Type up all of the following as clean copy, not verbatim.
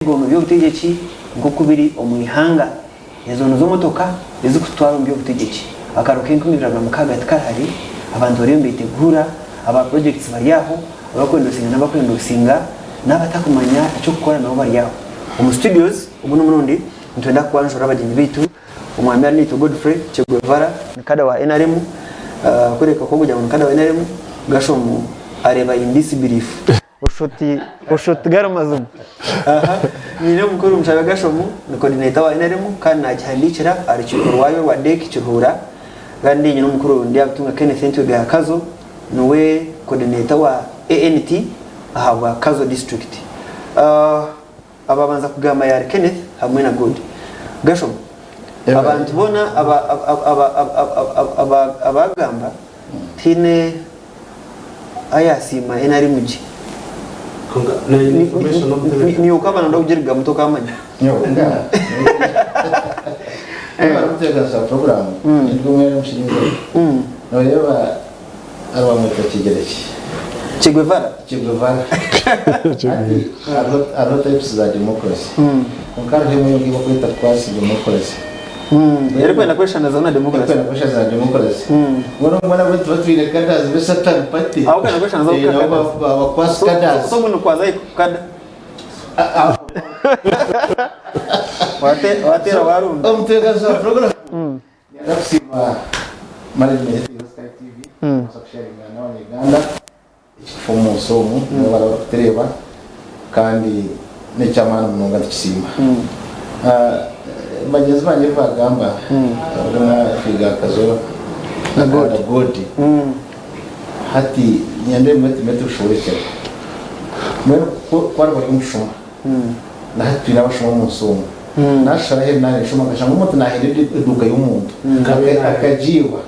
Ebigombe by'obutegyeki nk'oku biri omu ihanga. Ezo nizo motoka ezikututwara omu by'obutegyeki. Akaro k'enkumi ibiri abiri na mukaaga tikarihari, abantu bariyo nibeteguura, aba projects bari aho, abarikwendosinga n'abakwendosinga, n'abatakumanya eky'okukora nabo bari aho. Omu studios ogu n'omurundi nitwenda kukwanjura abagyenyi baitu, Omwami Arinaitwe Godfrey Cheguevara ni kada wa nrm, kureka ku orikugira ngu ni kada wa nrm, Gashomu areeba in disbelief. Oshoti oshoti gari mazima. Aha nyine omukuru Mushabe Gashomu ni coordinator wa NRM kandi nagihandikira aha rukiiko rwayo rwa DEC Kiruhura. Kandi nyine omukuru Ndyabitunga Kenneth Entwiga ya Kazo niwe coordinator wa ANT ahabwa Kazo district. Uh, ababanza kugamba yari Kenneth hamwe na God. Gashomu abantu bona aba aba aba aba aba abagamba tihaine Ayasiima NRM gye. Kwonka naine information omutebeekanisa. Niiwe okaba noyenda kugirigamu tokamanya. Nyowe nga barikutebeekanisa puroguraamu ndi omwe omushinzire noreeba hariho bamweta Kigereki. Che Guevara? Che Guevara. Hati hariho types za democracy kwonka hariho emwe ei barikweta quasi democracy. Erikwenda kweshushanirizaho na democracy. Erikwenda kweshushaniriza na democracy. Mbwenu obumwe nabwo nituba twine cadres b'esatan party. Aho kwenda kweshushanirizaho Eh, nabo cadres. ba- ba quasi cadres. So mbwenu kwaza kada. Wate watera warunda. Omuteekazi wa program. Nyenda kusiima management ya Sky TV kubaasa kusharinga n'abanya-Uganda. Ekikufa omu nsi omu nibo baraba barikutureeba kandi n'eky'amaani munonga nitukisiima. Bagyenzi bangye ebi baagamba hariho na Twiga Kazo Na na God. God hati niinyenda ebimwe tugume tubishoborekyerwe. Mbwenu ku ku ariba ari omushuma na hati twine abashuma omu nsi omu naashusha aheeru naaba enshuma nkashanga omuntu naahenda eduuka y'omuntu akagiiba.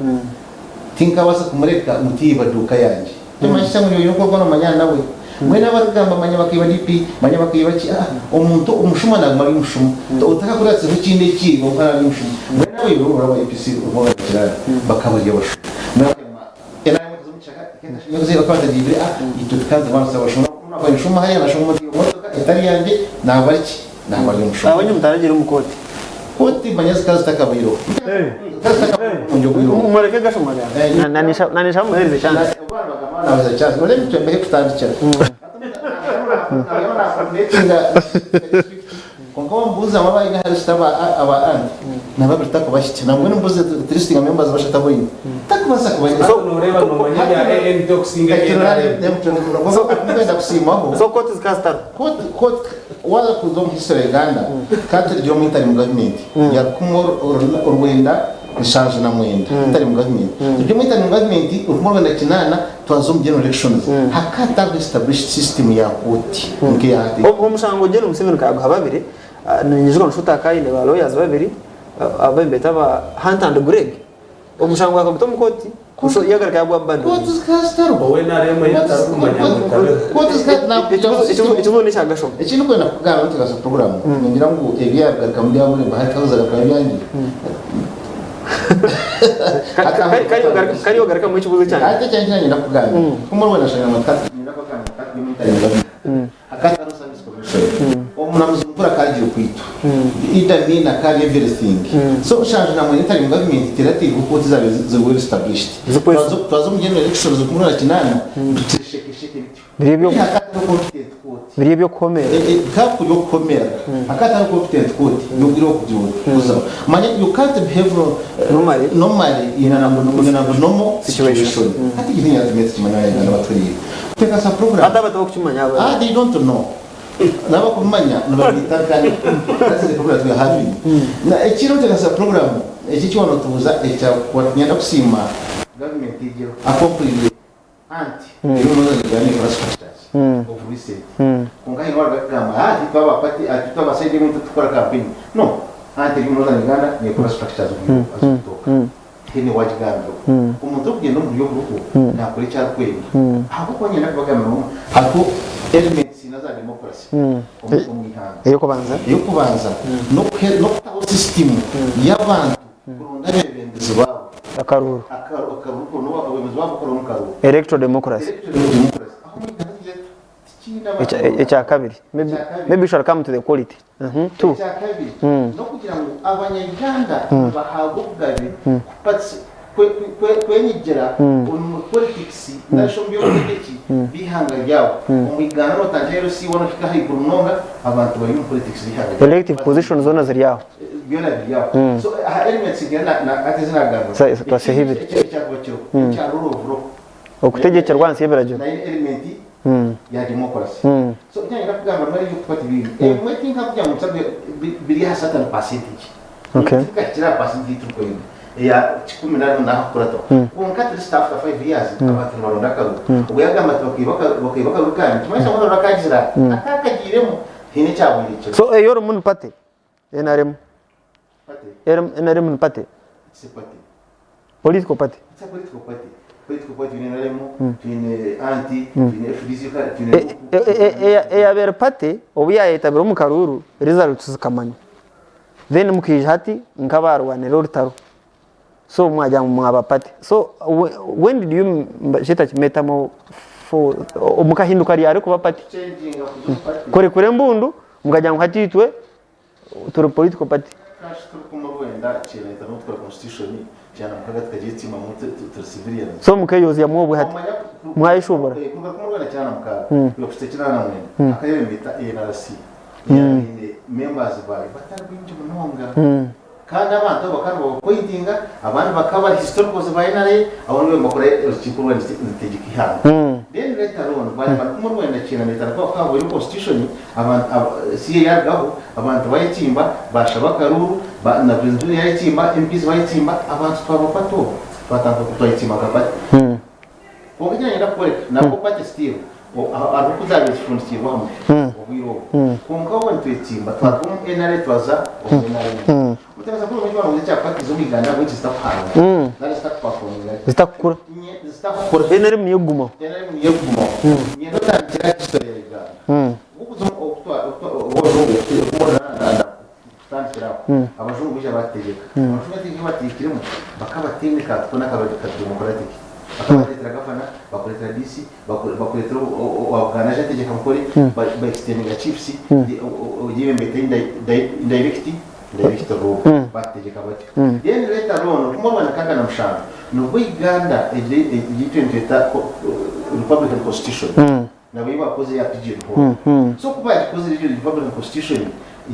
Tinkabaasa kumureka ngu tiiba duuka yangye. Kimanyisa ngu nyowe oine oku orikuba nawe. Mbwenu abarikugamba manya bakaiba DP, manya bakaiba ki, aa, omuntu omushuma naguma ari omushuma. Otakakuratsireho ekindi ekiiba kwonka naaba ari omushuma. Mbwenu abaibi bo baraba APC obumwe barakiraara bakaba bari abashuma. Mbwenu bakagamba NRM ekaza omu kishaka ekashuma bakaba batagiibire, aa, itwe tukanze kubanza abashuma. Ku naaba nshuma hariya nashuma omu motoka etari yangye naaba ari ki? Naaba ari omushuma. Aho nyowe mutaragiire omu kooti. Kooti manya zikaba zitakabaireho. Zikaba zitakabaireho omurundi ogwireho. Mureke gashoma agambe. Na ninshaba mumuhereze chance. Nabahereza chance. Noreeba itwe mbehe kutandikira. Kwonka wambuuza ngu abaine aha lisiti aba anti nababiri takubahikya. Nambwenu mbuuze at least nka members bashatu abu oine. Takubaasa kubahikya. Hati noreeba nomanya ebya ANT okusinga ebya NRM. Kwenda kusiimaho. So kooti zikaba zitariho? Kooti kooti Waaza kuza omu history ya Uganda, tukaba turi omu interim government ya rukumi orwenda nshanju na mwenda, interim government. Turi omu interim government 1980 twaza omu general elections, hakaba hatariho established system ya kooti nk'eya hati. Ogu omushango Gen Museveni kaguha babiri, ninyijuka ngu Shuta akaine ba lawyers babiri abu nibeeta aba Hunt and Gregg. Omushango akaguta omu kooti, kusho yagaruka yagwa bando. Kooti zikaba zitariho. Owe NRM ei atarikumanya ngu etabeho. Kooti zikaba nakugira ngu system. Ekibuzo n'ekya Gashoma. Eki ndikwenda kukugamba nitugaruka program ningira ngu ebyagarukamu byamurema hati kakuza byangye. Kari ogarukamu ekibuzo kyangye. Hati ekyangye eki nanyenda kukugambira. Kumwe orikwenda kushanga ngu niinyenda kubagambira ngu hati ndi omu interim government. Akatariho service commission. Omuramuzi mukuru akagiire okwitwa. Idi Amin akarya everything. So nshanju na mwenda etari mu government terateirwe kooti zabaire ziri well established. Twaza omu general elections 2008 tukiri sheke sheke bityo. Biri ebyo Hakatariho competent court. Biri eby'okuhomerera. Bikaba kuri okuhomerera. Hakatariho competent court yobwire okugira kuzaho. Manya you can't behave Normally. normally in an abnormal situation. Hati ekyo tinyenda tumanye tukimanye abanyarwanda abaturiire. Kuteekasa program. Hati aba tibakukimanya aba. Ah, they don't know. N'abakumanya nibabiita nkana. That's the problem that we are having. Na ekiro kuteekasa program eki eki wanotubuuza ekya nyenda kusiima government egyo accompline anti eri omu northern Uganda nekora structures of recent. Kwonka haine owarikuba arikugamba ah itwe aba party itwe aba side emwe titukukora campaign. No, anti eri omu northern Uganda nekora structures as we talk. Tihaine owaagigambirwa. Omuntu orikugyenda omu buryo oburiho naakora eki arikwenda. Ahabw'okuba niinyenda kubagambira ngu hariho elements ina za democracy omu ihanga. Ey'okubanza. Ey'okubanza n'okutaho system y'abantu kuronda abeebembezi baabo. Akaruuru. Akaruuru, kuronda abeebembezi baabo kuronda omu karuuru. Electoral democracy. Electoral democracy. Aho omu ihanga tugira tuti. Ekya kabiri. Maybe we shall come to the quality. Two. Ekya kabiri n'okugira ngu abanya-Uganda nibahabwa obugabe kwenyigira omu politics narishi omu by'obutegyeki b'eihanga ryabo. Omu Uganda notandikira LC one ohika ahaiguru munonga abantu bari omu politics z'eihanga ryabo. Elective positions zoona ziri aho. Byona biri aho. So aha elements ngira hati ezi nagamba. Twasiha ibiri. Ekindi ekyakuba kiriho ekya rule of law. Okutegyekyerwa ahansi y'ebiragiro. Nayo ni element ya democracy. So eki nayenda kugamba mbwenu eby'okukwata ebindi, ebimwe tinkakugira ngu nituza biri aha certain percentage. Tibikahikire aha percentage ei turikwenda eya kikumi na rimwe n'ahakukurataho. Kwonka at least after 5 years abantu nibaronda akaruru. Obwo yagamba ati bakaiba akaruru kangye, nikimanyisa ngu akaruru akagizire ati, akakagiiremu haine ekyabaire kiriho. So eyi orimu ni party? NRM? Party? NRM ni party? It's a party. Political party? It's a political party. Political party twine NRM, twine anti, twine FDC, twine Eyabaire party obu yayetabire omu karuuru results zikamanywa. Then mukaija hati nk'abarwanira orutaro. So mwagira ngu mwaba party. So when did you kyeta ki mukahinduka ryari kuba party? Changinga kuza omu party. Kurekura embundu mukagira ngu hati itwe turi political party. Kashi turi kumwe rwenda kyenda n'otukora constitution kyana mukaga tukagyetsimbamu turi civilians. So mukeyozyamu obwe hati mwayeshobora. Kuruga kumwe rwenda 96 kuhika kuhika 89 akarebe mbeta NRC yabaire members bayo batari baingi munonga kandi abantu abo bakaba nibabapointinga abandi bakaba bari historicals ba NRA abo nibo nibakora orukiiko rwa nitegyeka ihanga. Then later on bwanyima kumwe rwenda 95 ku habaire constitution abantu CA yarugaho abantu bayetsimba bashaba akaruuru na president yayetsimba MPs bayetsimba abantu twaba party obwo twatandika twayetsimba nka party. Kwonka eki nayenda kukworeka nabwo party still hariho oku zabaire zifundikirwe aha mutwe obwire obwo kwonka obwo nitwetsimba twaruga omu NRA twaza omu NRM. Otebaza kuri omu ekibango ekya parties omu Uganda ahabw'enki zitakuhangara nari zitakuperforminga gye. Zitakukura. Zitakukura. NRM niyo ekugumaho. NRM niyo ekugumaho. Nyenda otandikire aha history ya Uganda. Kutandikira aho, abajungu baija baatutegyeka. Abajungu hati eki bateekiremu, bakabateine ka tukore n'akabazo ka democratic. Bakabareetera gavana, bakureetera DC, bakureetera owa Buganda aije ategyeka Nkore, ba extendinga chiefs, yebembete indirect, indirect rule, baatutegyeka batyo. Then later on, oku omwaka 67, nibwo Uganda egire egi itwe nitweta Republican Constitution. Nabo ei bakozire ya Pigeon Hole. So ku baagikozire egyo Republican Constitution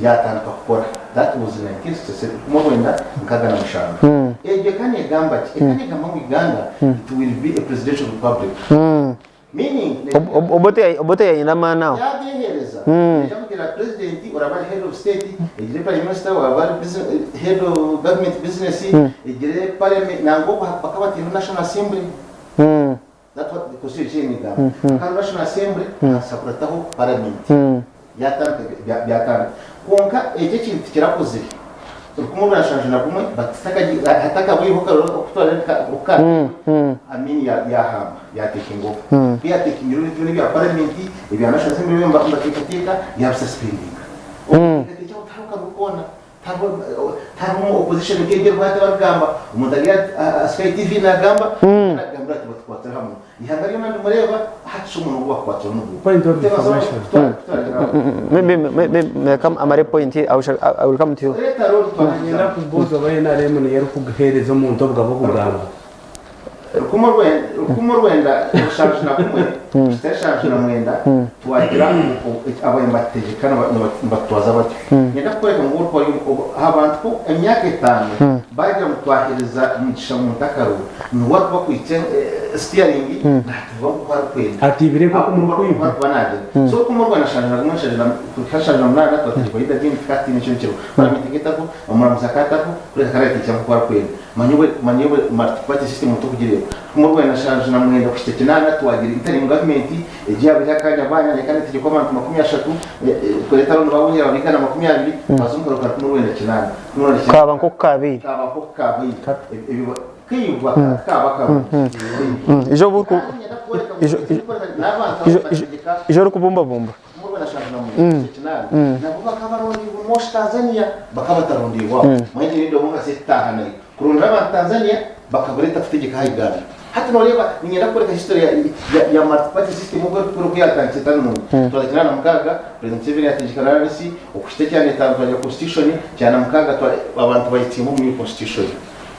yaatandika kukora. That was 1967, rukumi orwenda nkaaga na mushanju. Egyo ekaba neegamba ki? Ekaba neegamba ngu Uganda it will be a presidential republic. Meaning Obote Obote yaine amaani aho. Yaabeehereza, naija kugira president oraba ari head of state, egire prime minister oraba ari head of government business, egire parliament, nangwa obwo bakaba bataireho National Assembly. That's what the constitution egamba. Kandi National Assembly hakurataho parliament. Byatandika byatandika. Kwonka ekyo ekintu tikirakozire. Rukumi orwenda nshanju na gumwe but hatakabaireho okutwara okukaata Amin yahamba yatekinga over. Ku yatekingire over byona ebya parliament ebya National Assembly byona nibateekateeka yabisuspendinga. Okuteekateekya aho tihariho kabi koona. Tihariho opposition nk'egi eriho hati barikugamba omuntu ari aha Sky TV nagamba nagambira ati batukwatire hamwe. Eihanga ryona nimureeba hati shi omuntu ogu bakukwatire n'ogu. Point of information. Maybe maybe may come amare point I will, I will come to you. Niinyenda kubuuza oba NRM niyo erikuheereza omuntu obugabe okugamba. 1971 79 twagira abaye nibatutegyeka nibatutwaza batyo. Niinyenda kukworeka ngu orikuba ori aha bantu ku emyaka etaano baagira ngu twaheereza Mugisha Muntu akaruru, niwe arikuba akwaitse steering naatuvuga nk'oku arikwenda. Atiibire nk'oku murikwibwa. Arikuba naagira. So 1971 78 twategyekwa Idi Amin tukaba tutaine ekiro kiriho. Parliament eketariho, omuramuzi akaba atariho, kureka akaba naayetekyera nk'oku arikwenda. Manya obwe manya obwe multiparty system tikugireeba. 1979 kuhikya kinaana twagira interim government egi yaaba eri akanya baanya nekaba netegyekwa abantu 30 kureeta abandi babongyera baba 120 twaza omu karuuru ka 1980 1980 Kaaba nk'oku kaabaire. Kaaba nk'oku kaabaire. Ebyo kaibwa kaaba karungi. Ijo obu oriku Kandi niinyenda kworeka ngu ijo ekirikworeka n'abantu ijo abu nibategeka ijo orikubumbabumba. 1978 nabo bakaba barondeirwe Moshi Tanzania bakaba batarondeirwe aho. Mbwenu erindi obu nka setaaha nayo. Kurondera abantu Tanzania bakabareeta kutegyeka aha Uganda. Hati noreeba niinyenda kukworeka history ya ya ya multiparty system oku erikukura oku yaatandikire etari nungi. Twaza kinaana na mukaaga, President Museveni yaategyeka na RNC, okuhitsya ekyanda etaano twagira constitution, kyanda mukaaga twa abantu bayetimba omu new constitution.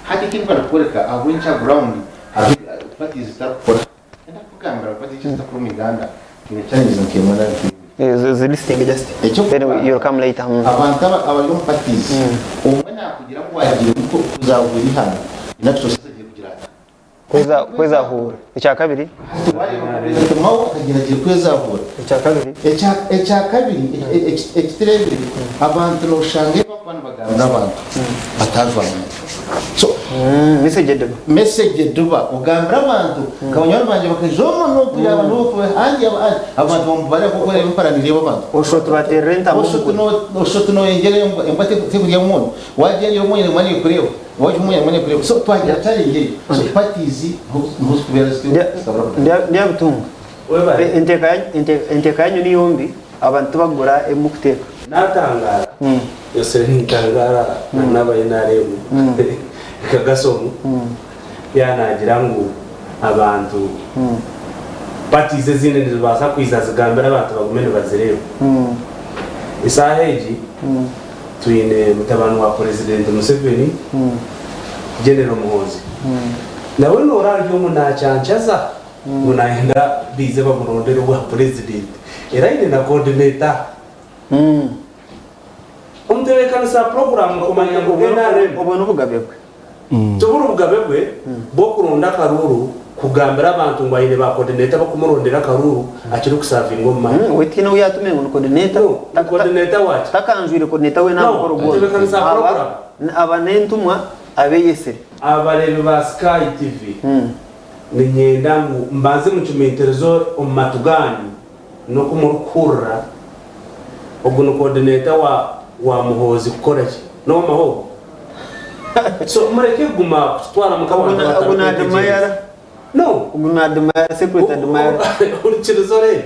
Hati eki ndikwenda kukworeka ahabw'enki aha ground hariho parties zitarikukora. Niinyenda kukugambira ngu parties ezitarikukora omu Uganda twine challenges nk'emwe nari nk'ibiri. Zi listing just then you'll come later. Abantu abari omu parties omwe nakugira ngu wagiire kuzahuura eihanga in actual sense agiire kugira ata? Kwezahuura. Ekyakabiri. Hati wareeba nka President Mao akagira agiire kwezahuura. Ekyakabiri. Ekyakabiri ekitureebire abantu noshanga ebi barikuba nibagambira abantu batajwangana. So Message eduba. Message eduba ogambira abantu nka banywani bangye bakaija omu nup yaba nup hangi yaba hangi abantu bamubarira nkoku oreeba empara nireeba abantu. Osho tubaterera entamu Osho omu osho tinoyengyera embwa embwa tekurya omwonyo wagyendera omwonyo embwa nekureeba wagiha omwonyo embwa nekureeba so twagira challenge eyo so parties niho zikubeera zityo zitabura kutandika. Ndyabitunga. Webale. Enteeka yanyu niyo mbi abantu tibakugura ebi mukuteeka. Natangaara yose nintangaara na naba nrm nka Gasomu yaaba nagira ngu abantu parties ezindi nizibaasa kwiza zigambire abantu bagume nibazireeba. Esaaha egi twine mutabani wa Purezidenti Museveni General Muhoozi nawe noora ari omu nakyankyaza. Ngu nayenda baize bamurondere obwa president era aine na coordinator. Omutebekanisa program kumanya ngu NRM. Obwo nobugabe bwe. Tiburi bugabe bwe bwokuronda akaruuru kugambira abantu ngu aine ba coordinator bokumurondera akaruuru akiri kusavinga omu mahe. We tihaine ou yatumiire ngu ni coordinator. No, ni coordinator waki? Takanjwire coordinator weena aha No, mukoro gwona. entebekanisa program. Aba nentumwa abeyesire. Abareebi ba Sky TV. Niinyenda ngu mbanze mucumiitirize omu matu gaanyu n'oku murikuhurira. Ogu ni coordinator wa wa Muhoozi kukora ki? N'ow'amahe ogu? So mureke kuguma kututwara nk'abantu Ogu abatarikwetegyereza. No. Ogu naadimaya, secret adimaya. Hurikiriza oreebe.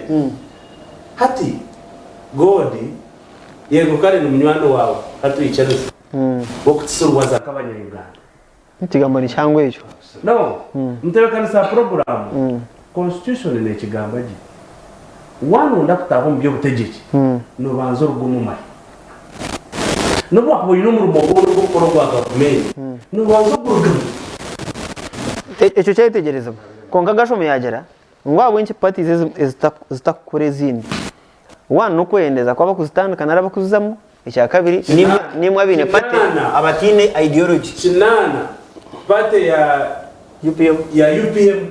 Hati God, yego kare ni munywani waawe, katwikirize, w'okutusuruwaza nk'abanya-Uganda. Ekigambo ni kihango ekyo. No, ntebekanisa ya puroguraamu, constitution nekigamba gye, wanonda kutaaha omu by'obutegyeki, nobanza oruge omu mahe. Nobu wakuba oine omurimo gwona ogu orikukora ogwa gavumenti, nobanza ogurugamu. Ekyo kyayetegyereziibwa. Kwonka Gashomu yaagira ngu ahabw'enki parties ezi zitakukora ezindi, one n'okweyendeza kw'abakuzitandika nari abakuzizamu, Ekyakabiri, nimwe abaine party abataine ideology. Kinaana, party ya UPM. Ya UPM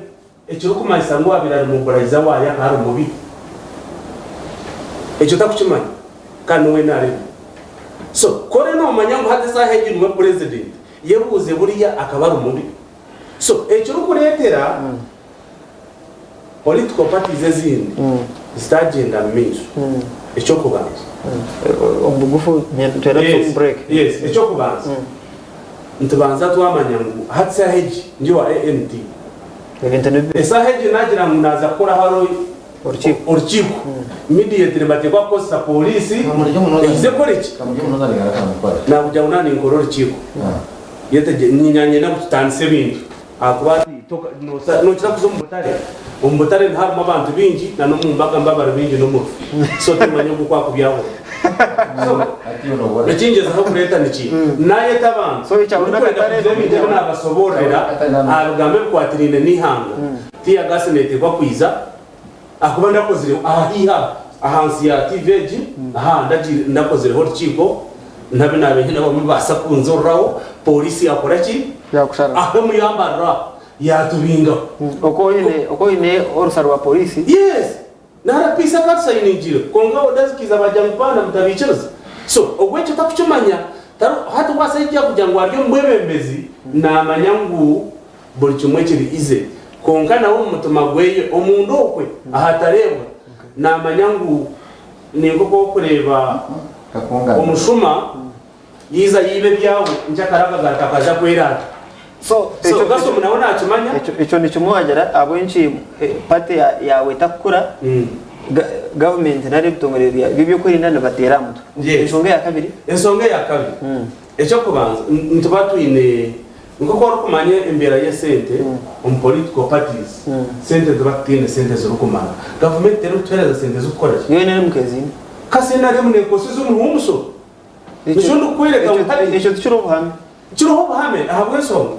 ekirikumanyisa ngu owabaire ari mobilizer waayo akaba ari mubi? Ekyo takukimanya kandi niwe nrm. So ku oriyo nomanya ngu hati esaaha egi niwe president, yebuuze buriya akaba ari mubi? So ekirikureetera Political parties ezindi zitagyenda mu maisho ekyokubanza. Omu bugufu nitwenda tuze omu break. Yes, ekyokubanza nitubanza twamanya ngu hati esaaha egi ndi owa ANT. Ebintu ni bibi. Esaaha egi nagira ngu naaza kukoraho hariho Orukiiko. orukiiko immediately nibateekwa kukozesa pooriisi eize ekore ki? Nakugira ngu naaba ninkora orukiiko niinyenda ngu tutandise ebintu. Ahakuba hati nokira kuza omu butare, omu butare niharimu abantu baingi na n'omu mbaga niba bari baingi n'omu rufu. So tomanya ogu oku akubyahura. So ekingyezaho kureeta niki? Nayeta abantu ndikwenda kugira ebintu ebi nabasoboororera aha bigambo ebikwatiraine n'eihanga. Tear gas neteekwa kwiza ahakuba ndakozire aha haihi aha ahansi ya TV egi aha ndakozireho orukiiko nabi naaba nabamwe nibabaasa kunzoreraho, pooriisi yakora ki? Yakushara. Aho muyambarira aho yatubingaho. Oku oine oku oine orusa rwa pooriisi. Yes! Na RPC akatusayiningire kwonka oda zikiiza bagira ngu baana mutabiikiriza. So ogwo ekyo takukimanya hati wasaija kugira ngu ari omu bwebembezi namanya ngu buri kimwe kiri easy kwonka nawe omu mutima gweye omunda okwe ahatareebwa namanya ngu ninkoku orikureeba omushuma yaiza yaiba ebyawe nkyakara akagaruka akaza kweraata. So So Gasomu nawe nakimanya. Ekyo nikimuwagira ahabw'enki party yaawe etakukura, government nari ebitongore by'ebyokwerinda nibateera aha mutwe. Yes. Enshonga eya kabiri? Enshonga eya kabiri, eky'okubanza nituba twine. Nk'oku orikumanya embeera y'esente omu political parties, sente niziba titaine sente zirikumara. Gavumenti terikutuheereza sente z'okukora ki? Yo NRM keziine. Kasi NRM neekozesa omuhi w'omusoro. Nikyo ndikukwereka ngu hati. Ekyo tikiriho obuhame. Kiriho obuhame ahabw'enshonga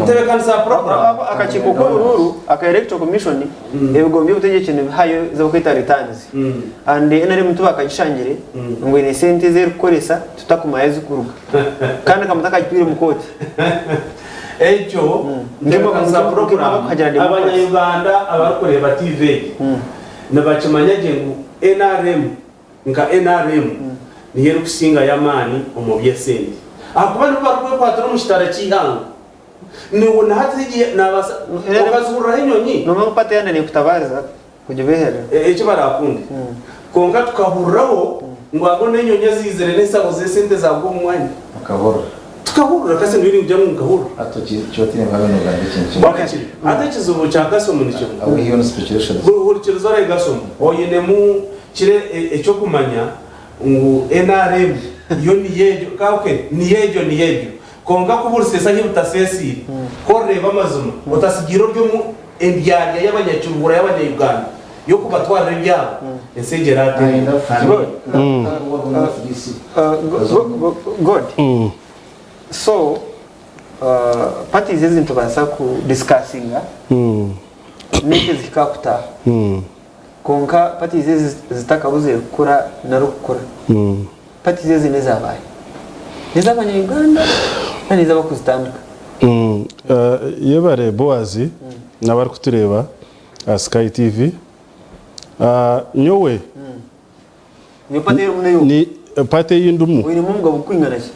ntebeekanisa ya puroguraamu. Akakiiko k'oburuuru aka Electoral Commission ebigo by'obutegyeki nibihayo ezi barikweta returns and NRM tibakagishangire ngu eine sente ezi erikukoresa tutakumanya ahu zirikuruga kandi Kamuta akagitwire omu kooti. Ekyo ntebeekanisa ya puroguraamu abanya-Uganda abarikureeba TV egi nibakimanya gye ngu nrm Nka nrm niyo erikusingayo amaani omu by'esente ahakuba nibo barikwekwatira omu kitara ky'eihanga. Niwe na hati egi nabaasa okazihuriraho enyonyi. Noomanya ngu party yandi nekutabaariza kugibeherera. Eki barakunde. Kwonka tukahuriraho ngu ago n'enyonyi eziizire n'ensaho z'esente zaagwa omu mwanya. Mukahurira. Tukahurira kasi niyo ningira ngu nkahurira. Hati okiine nka nogamba ekintu kimwe. Okay. Hati ekizibu kya Gasomu nikyo. Are we here on speculations? Hurikiriza orahe Gasomu. Oinemu Kiro eky'okumanya ngu nrm yo niyo egyo, ka okay, niyo egyo niyo egyo. Kwonka ku buriseesa ahi butaseesiire, ku orireeba amazima, otasigiire ori omu endyarya y'abanyakiruhura y'abanya-Uganda y'okubatwarira ebyabo, ensi egyo eraatereera. Good. So, parties ezi nitubaasa ku discussinga n'eki ezihika aha kutaaha. Kwonka parties ezi zitakabuzire kukura nari okukura, parties ezi n'ezabaahi? N'ezabanya Uganda nari n'ezabakuzitandika? Yebare Boaz n'abarikutureeba aha Sky TV. Nyowe Niyo party ei orimu n'ey'oha? ni party ei ndimu. Oinemu omugabo gukwingana ki?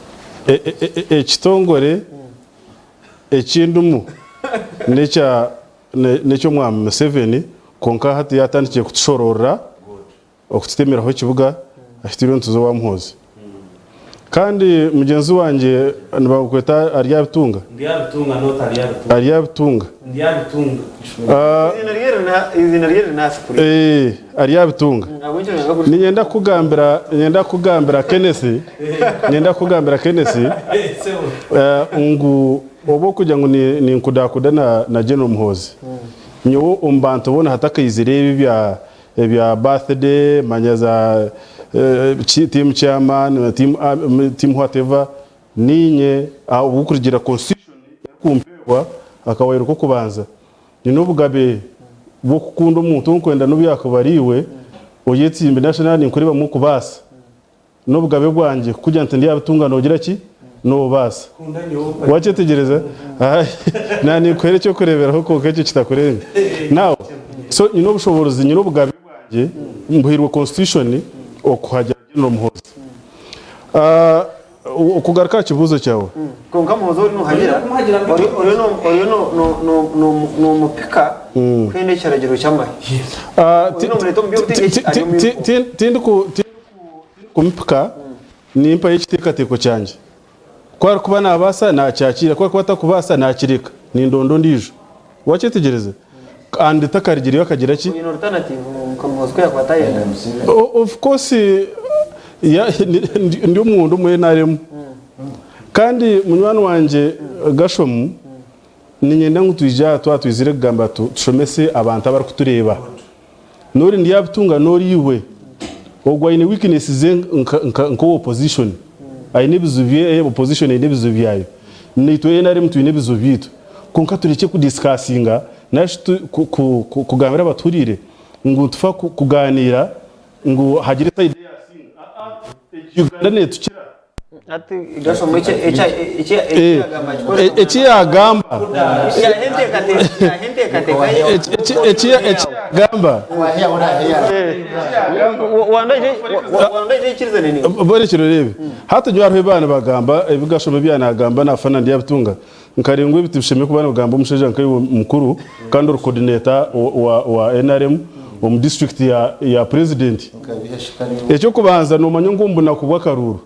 Ekitongore eki ndimu n'ekya N'eky'omwami Museveni kwonka hati yatandikire kutushororora okututemeraho ekibuga ahituriyo nituza owa Muhoozi. Kandi mugyenzi wangye nibakweta Aryabitunga? Ndyabitunga not Aryabitunga. Aryabitunga. Ndyabitunga. Eiziina rye riri ahansi kuriya. Eeh Aryabitunga. Niinyenda kukugambira niinyenda kukugambira Kenneth, niinyenda kukugambira Kenneth ngu Obu okugira ngu ninkudakuda na General Muhoozi, nyowe omu bantu boona hatakaizire ebi ebya birthday, manya za team chairman, team whatever, niinye ahabw'okurugiirira constitution erikumpeebwa akawaayiro k'okubanza, nyine obugabe bw'okukunda omuntu ou ndikwenda n'obu yaakuba ari iwe, oyetsimbe nari ninkureebamu okubaasa. N'obugabe bwangye kukugira nti ndyabitunga noogira ki? Noobaasa. Wakyetegyereza? Na ninkuheera eky'okureeberaho kwonka ekyo kitakurenga. Now, so nyine obushoboorozi, nyine obugabe bwangye mbuhairwe constitution okuhagira General Muhoozi. Ah, okugaruka aha kibuuzo kyawe. Kwonka Muhoozi ori nohagira, oriyo nomupika kuhenda ekiragiro ky'amahe. Oriyo nomureeta omu by'obutegyeki ari omu uniform. Tindiku Kumupika nimpayo ekiteekateeko kyangye. Ku arikuba naabaasa, naakyakiira, ku arikuba atakubaasa, naakireka. Nindonda ondiijo. Waakyetegyereza? And takarigireyo akagira ki? Oine alternative nka Muhoozi ku yaakuba atayenda? Of course ndi omuntu omu nrm. Kandi munywani wangye Gashomu, niinyenda ngu twije aha twaba twizire kugamba tushomese abantu abarikutureeba. N'ori ndyabitunga n'ori iwe. Ogwo aine weakness ze nka owa opposition. Aine ebizibu bye, opposition eine ebizibu byayo. Naitwe NRM twine ebizibu byaitu. Kwonka turekye ku discussinga nari shi kugambira abatuhuriire ngu nitufa kuganiira ngu hagire side eyasinga. Aa, egi Uganda netukira. Hati Gashomo eki eki eki eki yagamba akikore Eki yagamba yaha enteekateeka yaha enteekateeka ye eki eki eki yagamba wandaije aikirizane naiwe Borekire oreebe. Hati nyowe hariho ebi baanibagamba ebi Gashomo ebi yaanagamba naafana ndyabitunga. Nkarenga ebi tibishemereire kuba nibigamba omushaija nkaiwe mukuru kandi ori coordinator wa wa nrm omu district ya ya president. Eky'okubanza noomanya ngu omu bunaku bw'akaruuru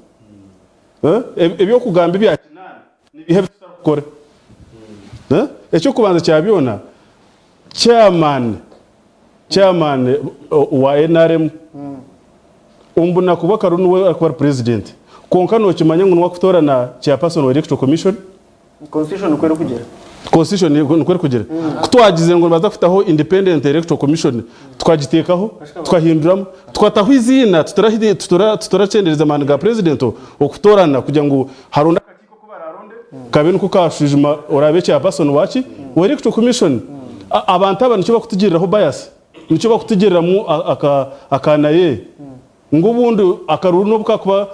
eby'okugamba ebya kinaana nibiiha ebi tutarikukora? Eky'okubanza kya byona chairman chairman wa nrm omu bunaku bw'akaruuru niwe arikuba ari president kwonka nookimanya ngu niwe arikutoorana chairperson wa electoral commission? Constitution nikwo erikugira. Constitution nikwo erikugira. Ku twagizire ngu nibaza kutaho Independent Electoral Commission, tukagiteekaho, tukahinduramu, tukataho eiziina, tutarakyendereza amaani ga President okutoorana kugira ngu haronde akakiiko aku baraaronde kabe niko kaashwijuma oraabe chairperson waaki? Wa Electoral Commission. Abantu aba nikyo barikutugiriraho bias, nikyo barikutugiriramu aka naye. Ngu obundi akaruru n'obu kakuba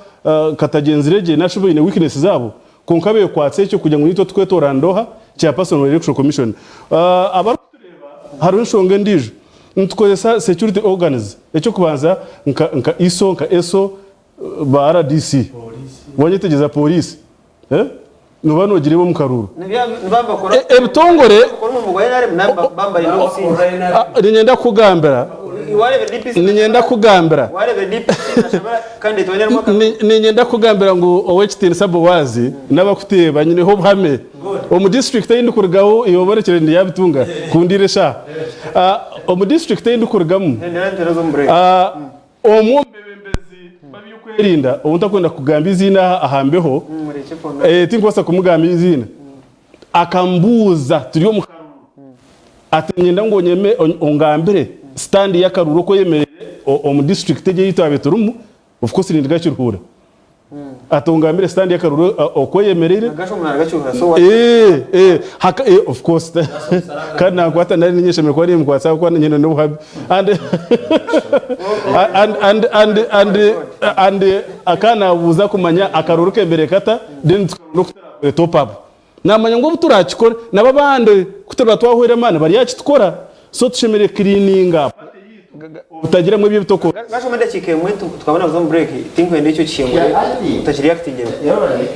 katagyenzire gye nari shi baine weakness zaabo, kwonka bekwatsa ekyo kugira ngu naitwe tukwetoranira oha? Chairperson wa Electoral Commission. Abarikutureeba hariho enshonga endiijo, nitukozesa security organs, eky'okubanza nka nka ISO, nka ESO, ba rdc, wanyetegyereza Pooriisi, Nooba noogireeba omu karuuru. Ebitongore. Niinyenda kukugambira, niinyenda kukugambira, niinyenda kukugambira ngu Ow'ekitiinisa Boazi n'abakuteeba nyineho obuhame. Omu disiturikiti ei ndikurugaho, iwe oborekire ndyabitunga ku ndiire eshaaha. Omu disiturikiti ei ndikurugamu, Omwe omu beebembezi b'eby'okwerinda ou ntakwenda kugamba eiziina aha aha mbeho, tinkubaasa kumugamba eiziina, akambuuza turi omu karuuru ati niinyenda ngu onyeme ongambire sitandi y'akaruuru oku eyemereire omu disiturikiti egi ei twabaire turimu, of course ninduga Kiruhura. Ati ongambire sitandi y'akaruuru oku eyemereire. Of course kandi nankwata nari ninye nshemereire kuba nimmukwatsa ahabw'okuba nyine n'obuhame. And and and and and akanabuuza kumanya akaruuru kemereire kata then tukaronda oku turakore top up. Namanya ngu obu turakikore nabo abandi ku turiba twahweire amaani baryakitukora so tushemereire kukiriininga party yaitu obutagiramu ebyo ebitokooza. Gashoma edakiika emwe tukaba nabuza omu break tinkwenda ekyo kishengure otakireactingire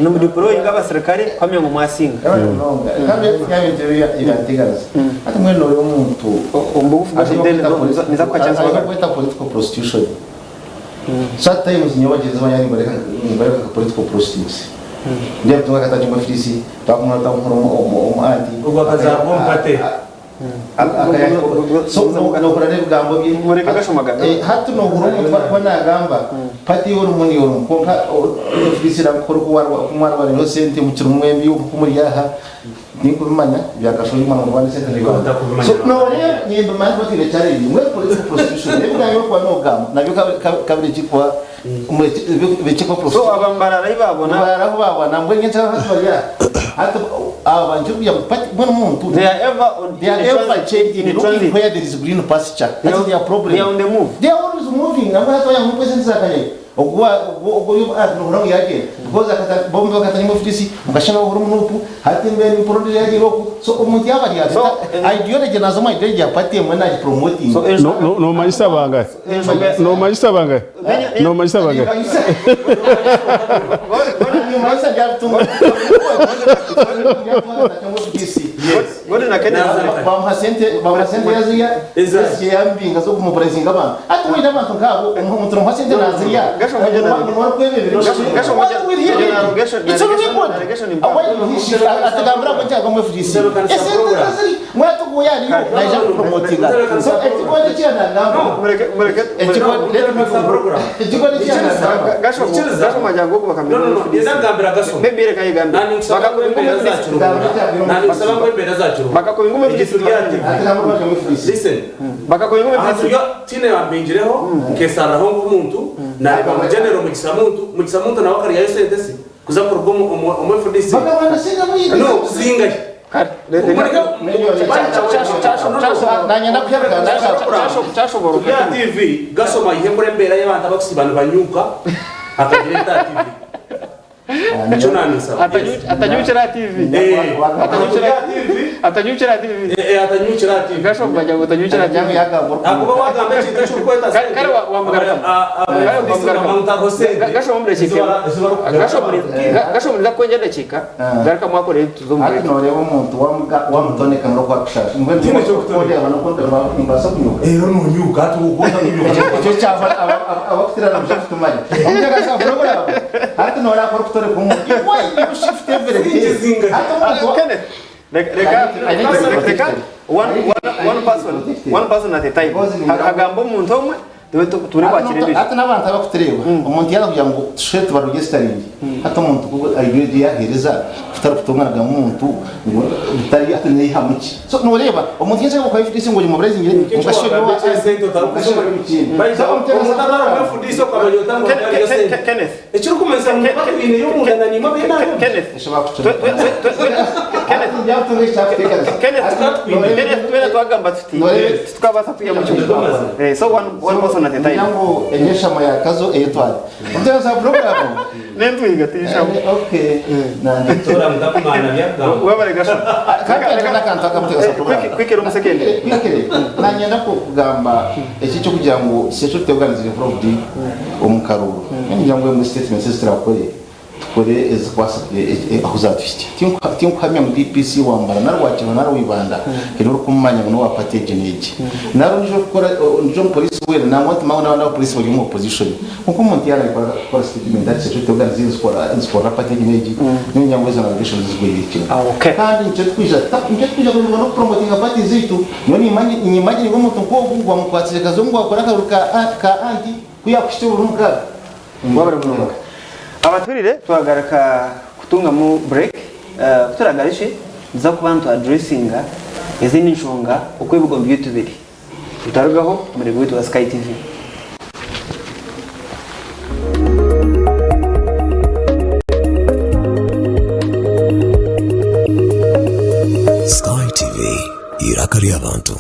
nimu deployinga abasirikare kuhamya ngu mwasinga. Omu bugufu Gashoma then ninza kukuha chance wagaruka. Sometimes nyowe bagyenzi bangye nimbareka nimbareka nka political prostitutes. Ndeeba kutunga akatagye omu ofiisi, bakumara batamuhura omu anti. Ogwo akazaarwa omu party. So nohura n'ebigambo bye. Mureke Gashoma agambe. Eh, hati nohura omuntu arikuba nagamba party ei orimu niyo orimu kwonka ofiisi erakukora oku warwa oku mwarwanireho sente mukiri mwembi oku muri aha Tinkubimanya ebya Kashoyi mwana ngu rwanda sente Niko otakubimanya So mwana. noreeba nimbimanya kuba twine challenge mbwenu political prostitution ebigambo ebyokuba nogamba nabyo kabireki kuba birekye kuba So prostitution. aba Mbarara ahi babona. Mbarara ahu babona mbwenu nyenkya hati bari aha hati aba bantu kugira ngu party mbwenu omuntu They are ever on they are in ever transit, changing in looking transit. where there is green pasture They that's are, their problem they are on the move. they are always moving nabwo hati wayanga ngu sente zakanyai Ogu ogu ogu nohurira ngu yagyenda because akata bombi bakatanywa ofiisi mukashana ohura omu nup hati mbwenu mpurira yagyire oku so omuntu yaaba ari So, ideology naza omu ideology ya party emwe nagi promotinga. So ensonga No- no- Noomanyisa bangahi? ensonga Noomanyisa bangahi? Noomanyisa bangahi? Nimanyisa ndyabitunga Gordon na Kenneth bamuha sente bamuha sente yazirya Eza. Besigye yambinga z'okumupuresinga abantu hati waine abantu nk'abo omuntu nomuha sente nazirya Gasho mujye na- Gasho- Gasho mujye- mujye na Rogation- na Rogation- na Rogation Impamvu. atugambira ngu nkyagwa mu FDC esente nazirya mwatuguya ariyo naija kupromotinga so ekikonde kyanagamba mureke mureke ekikonde ekikonde kyanagamba Gasho Ikiriza. Gasho majyango No, no, no. Yenda kugambira Gasho. Maybe reka yigambe. Nani nkusaba ngu embeera za Kiruhura. Nani nkusaba ngu embeera za Kiruhura. Bakakuba engume Egi FDC. turi aha TV. Listen. Bakakuba engume Aha FDC. turi tiine yambingireho nkesariraho ngu omuntu nareeba ngu General Mugisa Muntu, Mugisa Muntu nawe akaryayo sente ze kuza kuruga omu FDC. No, zingahi? Turi aha TV, Gasoma aihemu embeera y'abantu abakusiiba nibanyuuka akagireeta aha TV. Nikyo naaninsaba. Atanyukira aha TV. Atanyukira aha TV. Atanyukira aha TV. Gashoboka kugira ngu otanyukira aha TV. Ahakuba waagamba ekintu eki orikweta sente, Kare wamugarukamu. Gashoboka omu dakiika emwe. Gashoboka ninza kukwengya edakiika, garuka mwakora tuze omu Hati break. noreeba omuntu wamutoneka n'okwakushasha mbwenu Tihaine ky'okutoneka. oreeba nimbaasa kunyuka. Reero nonyuka hati wokuba otakunyuka. Ekyo kyaba abakutirana muja kutumanya. Omuntu akashaba program hati noreeba ku orikutoreka omuntu why you shift every day. Hati omuntu Kenneth, reka reka reka one one one person one person at a time. Hagamba omuntu omwe. Tube tubone kwakira endiijo. Hati n'abantu abakutureeba, omuntu yaaza kugira ngu tushushe tubaregisitaringe, hati omuntu ku aine ebi yaaheereza kutari kutongana nka omuntu ngu bitari hati naihamu ki? So nooreeba omuntu yaija kukuha FDC ngu ogimobilizingire kwonka shi ori owa Esente kwonka shi ori omu kindi. So omuteereza Omuntu atari omu FDC okamanya ota ngu hariyo sente. Kenneth. Ekirikumanyisa ngu niba twineyo omunda na niimwe abeine aheeru. Kenneth. Eshobora kucumita. Kenneth, twena twagamba tuti titukabaasa kwihamu kimwe. So one person at a time. Ningira ngu enyeshamo ya Kazo eyetware. Omuteereza puroguramu. N'entwiga tishamo. Okay. Nangye. Tora mutakumana byakugamba. Webale Gasho. Kandi hariho n'akantu akamuteereza puroguramu. Quickly omu sekendi. Quickly. Nanyenda kugamba eki eky'okugira ngu security organizing fraud omu karuuru. Ningira ngu emwe statements ezi turakore tukore ezikubaasa ahu zaatuhitsya. Tinkuhamya ngu DPC wa Mbarara nari wa Kibaha nari owa Ibanda haine orikumumanya ngu n'owa party egi n'egi. Nari ondiijo orikukora ondiijo omupoliisi weena nangwa nitumanyaho n'abandi abapoliisi bari omu opposition. Kwonka omuntu yaaba naakora kukora statement ati security organs nizikorera party egi n'egi, nyowe ningira ngu ezo allegations zigwire kimwe. Kandi nikyo turikwija nikyo turikwija kureeba n'okupromotinga party zaitu. Nyowe niinyimagine ngu omuntu nk'ogu ngu bamukwatsire Kazungu akore akaruru ka anti ku yaakuhitsya obururu mukaaga. Wabare munonga. Abaturire twagaruka kutungamu break kuturagarukye nituza kuba nitu addressinga ezindi nshonga oku ebigombe byaitu biri. Mutarugaho omurego waitu wa Sky TV. Sky TV, eiraka ry'abantu.